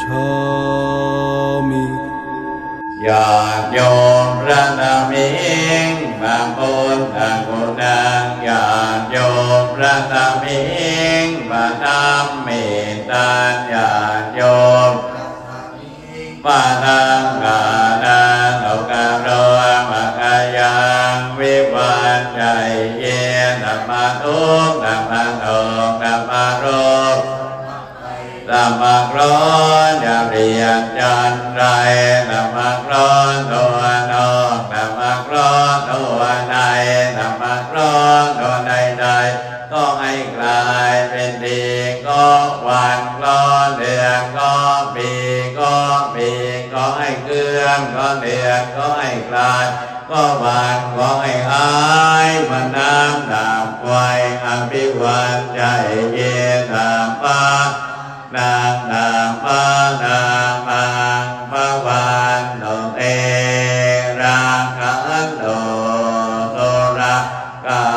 ທາມິ ຍາດໂຍມພະນະມິງ ພະພຸດທະຄຸນາງ ຍາດໂຍມພະນະມິງ ພະທຳມິຕານ ຍາດໂຍມພະທັງການາ ໂລກະໂລ ມະກະຍັງ ວິວັດຈະເຍ ທຳມະທຸກ ທຳມະໂທ ທຳມະໂລ ສະພະໂລ ຈະລຽນຈັນໄລ ສະພະໂລ ທົ່ວໂລກ ສະພະໂລ ທົ່ວໃນ ສະພະໂລ ທົ່ວໃນໃດ ຂໍໃຫ້ກາຍເປັນດີ ຂໍວັນ ຂໍເດືອນ ຂໍປີ ຂໍປີ ຂໍໃຫ້ເຄື່ອນ ຂໍເດືອນ ຂໍໃຫ້ກາຍ ຂໍວັນ ຂໍໃຫ້ຫາຍ ມານຳດາບໄວ ອະພິວັດຈະເຍ ທຳມະ ນັງ ທຳມະນາມັງ ພະວັນຕຸ ເຕ ລັກຂັນຕຸ ສຸລະກາ